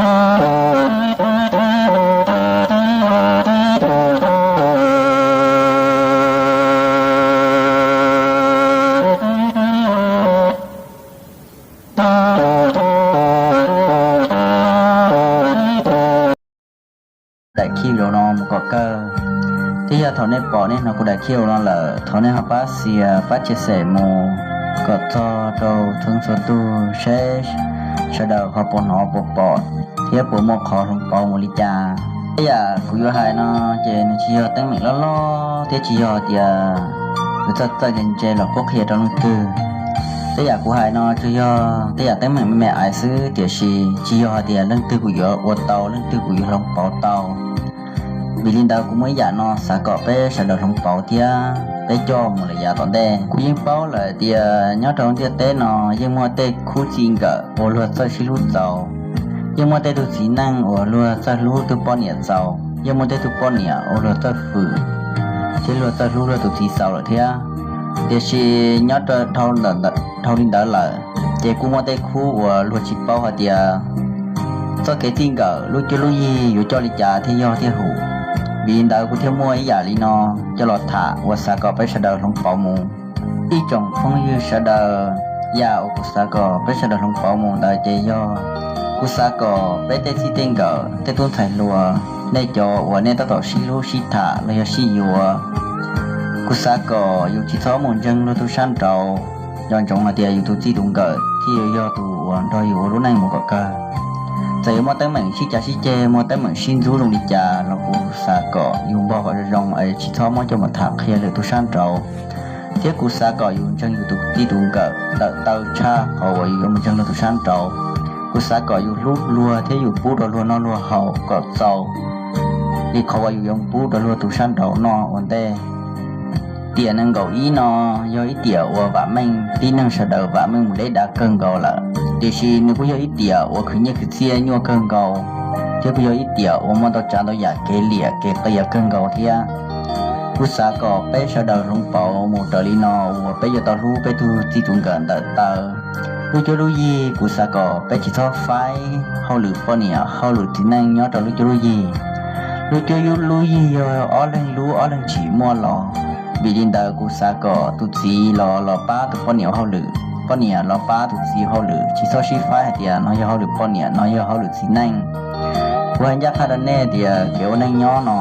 Daim clip no mus kom kawg, thiab yog thaum nej pom nej hnov kuv daim clip no lawm, thov nej ho pab share pab chia sẻ mus kom txog rau txhua txhua tug seb sawv daws ho puas hnov puas pom thiab puas muaj qhov hloov pauv mus li cas. Tej yam kuv yuav hais no ces nws tsis yog teeb meem loj loj thiab tsis yog tias yuav txawj txawj ntse ntse los qhuab qhia rau leej twg. Tej yam kuv hais no tsuas yog tej yam teeb meem me me ais xwb, tiam sis tsis yog hais tias leej twg kuv yuav ua tau, leej twg kuv yuav hloov pauv tau. Vim li ntawd kuv muaj ib yam no xav kom peb sawv daws hloov pauv thiab peb coj mus lawm yav tom ntej. Kuv yeej paub lawm tias nyob rau ntiaj teb no yeej muaj tej khub txij nkawm uas luag txawj sib hlub txaus, yeej muaj tej tug txiv neej uas luag txawj hlub tug poj niam txaus, yeej muaj tej tug poj niam uas luag txawj fwm thiab luag txawj hlub luag tus txiv txaus lawm thiab. Tiam sis nyob rau dhau li ntawd lawm, ces kuj muaj tej khub uas luag tsis paub hais tias txoj kev txij nkawm lub cuab lub yig yuav coj li cas thiaj yog thiaj hum. Vim li ntawd kuv thiaj muaj ib yam li no coj los tham uas xav kom peb sawv daws hloov pauv mus. Ib tsoom phooj ywg sawv daws, yam uas kuv xav kom peb sawv daws hloov pauv mus ntawd ces yog kuv xav kom peb tej txij tej nkawm tej tub ntxhais hluas, nej cov uas nej tab tom sib hlub sib tham los yog sib yuav, kuv xav kom yus tsis txhob mus ntseeg luag tug sab nraud. Nco ntsoov hais tias yus tus txij tus nkawm thiaj yuav yog tus uas nrog yus ua lub neej mus kom kawg. Txawm yuav muaj teeb meem sib cav sib ceg, muaj teeb meem sib ntxub zoo li cas los kuv xav kom yus npog kom zoo zoo es tsis txhob muab coj mus tham qhia lwm tus sab nraud. Thiab kuv xav kom yus ntseeg yus tus txij tus nkawm tawm taw tshaj qhov uas yus yuav mus ntseeg luag tus sab nraud. Kuv xav kom yus hlub luag thiab yus pub rau luag noj luag haus kom txaus li qhov uas yus yuav pub rau luag tus sab nraud noj ua ntej. Tiam nees nkaum ib no yog ib tiam uas vam meej tib neeg sawv daws vam meej mus deb dav kawg nkaus lawm, tiam sis nws kuj yog ib tiam uas khwv nyiaj khwv txiaj nyuaj kawg nkaus, thiab kuj yog ib tiam uas muaj ntau tsav ntau yam kev liam kev qias kawg nkaus thiab. Kuv xav kom peb sawv daws hloov pauv mus raws li no uas peb yuav tau hlub peb tug txij tus nkawm ntawm taw. Lub cuab lub yig kuv xav kom peb tsis txhob faib hauj lwm poj niam hauj lwm txiv neej nyob rau lub cuab lub yig. Lub cuab lub yig yog ob leeg lub ob leeg tsim muaj los. Vim li ntawd kuv xav kom tus txiv los los pab tus poj niam ua hauj lwm, poj niam los pab tus txiv ua hauj lwm, tsis txhob sib faib hais tias no yog hauj lwm poj niam, no yog hauj lwm txiv neej. Kuv hais ncaj qha rau nej tias kev ua neej nyob no,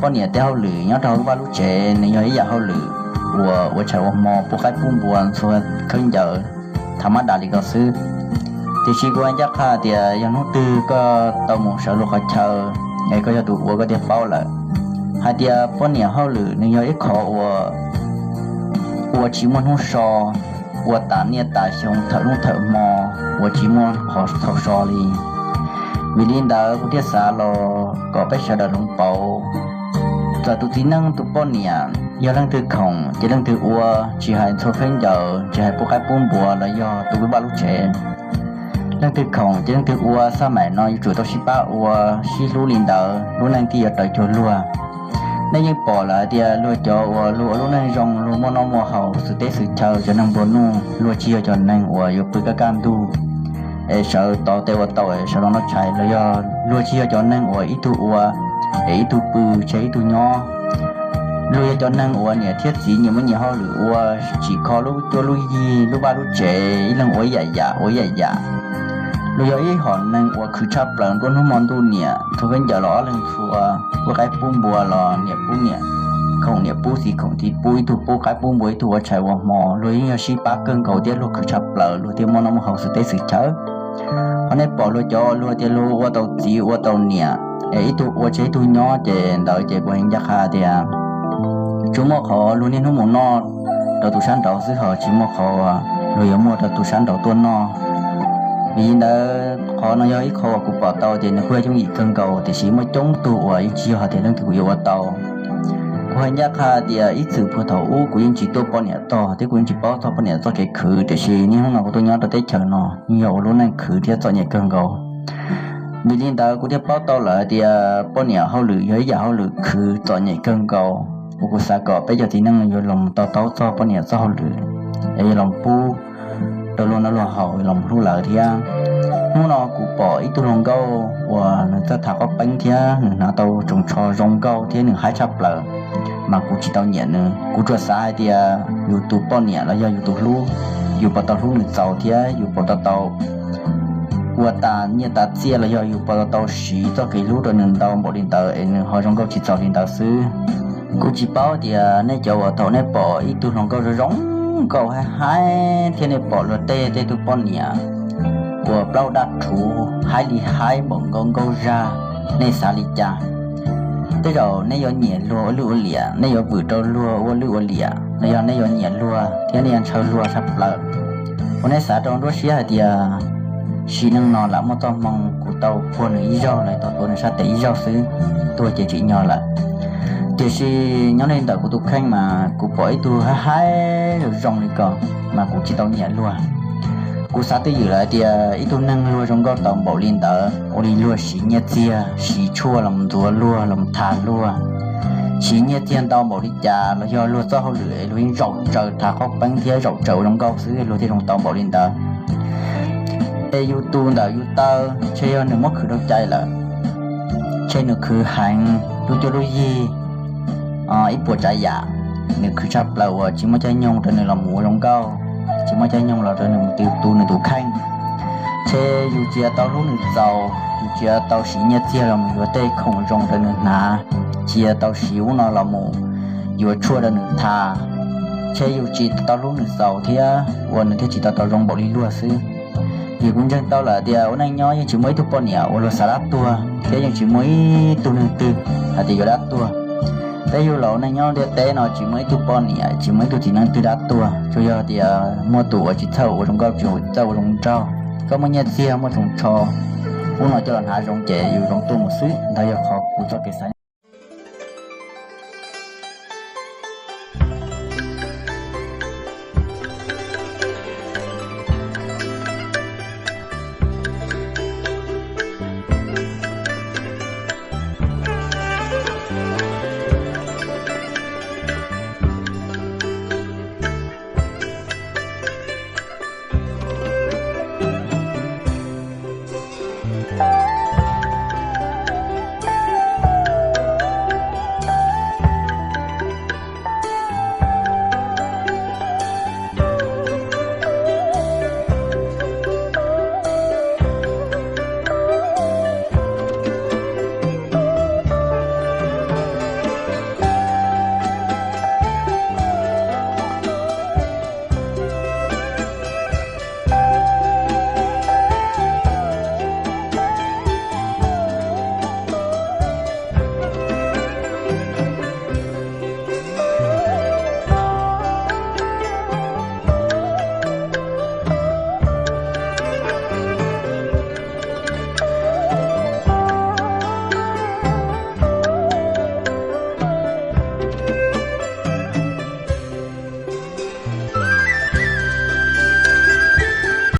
poj niam tej hauj lwm nyob rau hauv lub vaj lub tsev nws yog ib yam hauj lwm uas ua tshais ua hmo pub qaib pub npua ntxhua khaub ncaws thaum mab dam li ko xwb. Tiam sis kuv hais ncaj qha tias yog hnub twg koj tau mus sawv luag qhov chaw es koj yog tus ua koj thiaj paub lawm hais tias poj niam hauj lwm nws yog ib qho uas ua tsis muaj hnub so, ua tas niaj tas xyoo thawm hnub thawm hmo, ua tsis muaj qhov txhaum so li. Vim li ntawd kuv thiaj xav los kom peb sawv daws hloov pauv. Txawm tus txiv neej tus poj niam yog leej twg khoom ces leej twg ua, tsis hais ntxhua khaub ncaws, tsis hais pub qaib pub npua los yog tu lub vaj lub tsev, leej twg khoom ces leej twg ua, xab maim no yuav tsum tau sib pab ua, sib hlub li ntawd lub neej thiaj yuav raws cuag luag. Nej yeej pom lawm hais tias luag cov uas luag ua lub neej zoo, luag muaj noj muaj haus xwm teb xwm chaw, cov neeg nplua nuj, luag tsis yog cov neeg uas yuav pw kaj kaj ntug es sawv tau tej ua tau es sawv los noj tshais, los yog luag tsis yog cov neeg uas ib tug ua es ib tug pw tseg ib tug nyob. Luag yog cov neeg uas niam thiab txiv nyias muaj nyias hauj lwm ua, tsim kho lub cuab lub yig, lub vaj lub tsev, ib leeg ua ib yam yam ua ib yam yam. Luag yog ib hom neeg uas khwv tshaj plaws nruab hnub hmo ntuj niam, ntxhua khaub ncaws los ob leeg ntxhua, pub qaib pub npua los niam pub niam, khoom niam pub txiv, khoom txiv pub, ib tug pub qaib pub npua, ib tug ua tshais ua hmo, luag yeej yog sib pab kawg nkaus thiab luag khwv tshaj plaws luag thiaj muaj noj muaj haus xwm teb xwm chaw. Ho nej pom luag cov luag tias luag ua tau txiv ua tau niam es ib tug ua tseg ib tug nyob ces ntawd ces kuv hais ncaj qha tias tsuas muaj qhov luag niaj hnub mus noj rau tus sab nraud xwb, ho tsis muaj qhov luag yuav muaj rau tus sab nraud tuaj noj. Vim li ntawd qhov no yog ib qho uas kuv pom tau tias nws kuj yog yooj yim kawg nkaus, tiam sis muaj coob tug uas yeej tsis yog hais tias leej twg kuv yuav ua tau. Kuv hais ncaj qha tias ib txwm puag thaum ub kuv yeej tsis tuaj poj niam tog thiab kuv yeej tsis paub txog poj niam txoj kev khwv, tiam sis niaj hnub no kuv tuaj nyob rau teb chaws no yeej yog ua lub neej khwv thiab txom nyem kawg nkaus. Vim li ntawd kuv thiaj paub tau lawm hais tias poj niam hauj lwm yog ib yam hauj lwm khwv txom nyem kawg nkaus, uas kuv xav kom peb cov txiv neej yuav los to taub txog poj niam txoj hauj lwm es yuav los pub rau luag noj luag haus, los hlub lawv thiab. Hnub no kuv pom ib tug hluas nkauj uas nws txawj tham qhaub peeb thiab nws hnav tau tsoos tsho zoo nkauj thiab nws haib tshaj plaws, mas kuv tsis tau nyiam nws. Kuv tsuas xav hais tias yus tus poj niam los yog yus tus hlub, yus puas tau hlub nws txaus thiab yus puas tau tau ua tas nyiaj tas txiaj los yog yus puas tau tau siv txoj kev hlub rau nws ntau npaum li ntawd es nws ho zoo nkauj tsis txaus li ntawd xwb. Kuv tsis paub tias nej cov uas thaum nej pom ib tug hluas nkauj zoo zoo nkauj haib haib thiab nej pom luag tej tej tug poj niam uas plaub daj rhuv haib li haib npaum nkauj nkauj zag, nej xav li cas? Tej zaum nej yuav nyiam luag ua lwj ua liam, nej yuav vwm rau luag ua lwj ua liam los yog nej yuav nyiam luag thiab nej yuav ntshaw luag tshaj plaws. Ua nej xav rau nruab siab hais tias sim neej no lam muaj txoj hmoo kuv tau puag nws ib zaug los tau tuav nws sab tes ib zaug xwb, tuag ces tsim nyog lawm. Tiam sis nyob li ntawm kuv tus kheej mas kuv pom ib tug haib haib zoo zoo li ko mas kuv tsis tau nyiam luag. Kuv xav twj ywm lawm hais tias ib tug neeg luag zoo nkauj tau npaum li ntawd ua li luag siv nyiaj txiag, siv tshuaj los ntxuav luag los tham luag, siv nyiaj txiag ntau npaum li cas los yog luag txoj hauj lwm es luag yeej zaum tsaws tham qhaub peeb thiab zaum tsaws ua zoo nkauj xwb luag thiaj zoo tau npaum li ntawd. Es yus tus ntawm yus taw ntshe yog nws muab khwv rau cai lawm, ntshe nws khwv heev lub cuab lub yig ib puas tsav yam, nws khwv tshaj plaws uas tsis muaj caij nyoog rau nws los mus ua zoo nkauj, tsis muaj caij nyoog los rau nws mus tu nws tus kheej. Ntshe yus tsis tau hlub nws txaus, yus tsis tau siv nyiaj txiag los mus yuav tej khoom zoo rau nws hnav, tsis tau siv ub no los mus yuav tshuaj rau nws tham, ntshe yus tsis tau hlub nws txaus thiab uas nws thiaj tsis tau tau zoo npaum li luag xwb. Vim kuv ntseeg tau lawm tias ua neej nyob yeej tsis muaj ib tug poj niam uas luag xav dab tuag thiab yeej tsis muaj ib tug neeg twg hais tias yuav dab tuag. Peb yug los ua neej nyob ntiaj teb no tsis muaj ib tug poj niam tsis muaj ib tug txiv neej twg dab tuag, tsuas yog tias muaj tus uas tsis txawj ua zoo nkauj tsis txawj ua zoo nraug. Koj muaj nyiaj txiag muaj tsoos tsho ub no coj los hnav zoo ces yus zoo tuaj mus xwb. Ntawd yog qhov kuv txoj kev xav